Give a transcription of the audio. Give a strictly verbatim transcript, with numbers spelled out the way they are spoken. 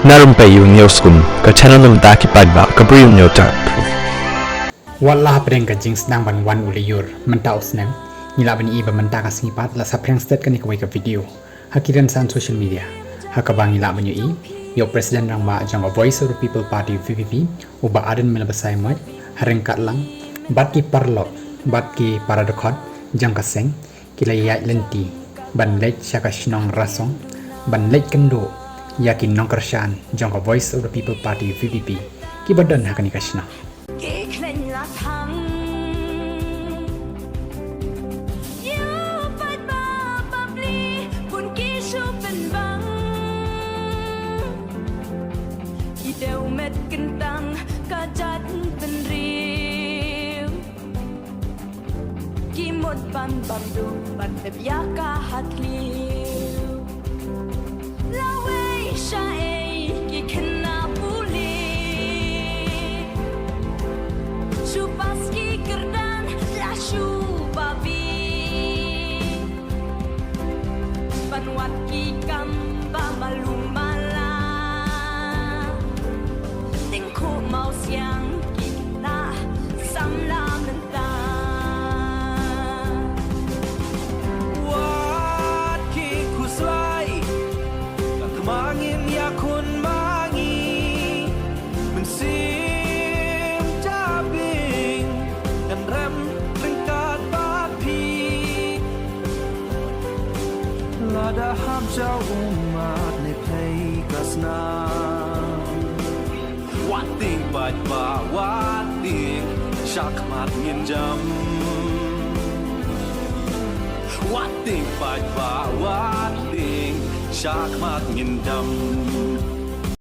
Na rympei ïa u Hynñiewskum, ka channel na bynta ki paidbah ka Bri u Hynñiewtrep. Wat la hapdeng ka jingsdang ban wan u lyiur mynta u snem, ngi lah ban ïohi ba mynta ka sngi pat la saphriang stet kane kawei ka video ha ki rynsan social media, ha kaba ngi lah ban ïohi ïa u President Rangbah jong ka Voice of the People Party, V P P, u Bah Ardent Miller Basaiawmoit, ha ryngkat lang bad ki paralok bad ki para dkhot jong ka seng, ki la ïaid lynti ban leit sha ka shnong Rasong ban leit kynduh ïa ki nongkyrshan jong ka Voice of the People Party, V P P, kiba don ha kane ka shnong. Ki khlaiñ la thang. Ïa u paidbah ba bli bun ki shu pynbang. Ki dewmet kyntang ka jaitbynriew. Ki mut ban bam duh ban dep ïa ka ha thliew. Lawei shaei ki khynnah pule. Shu pass ki kyrdan la shu babe. Ban wad ki kam ba malu mala. Tyngkhuh mawsiang ki khynnah samla mynta. Wat ki khuslai, ka thma ngin ïakhun ma ngi. Mynsiem Jabieng ngan rem ryngkat bad phi. Lada hap jaw ummat ne pei ka snam. Wat tieng paidbah, wat tieng, shakhmat ngin jam. Wat tieng paidbah, wat tieng, shakhmat ngin jam.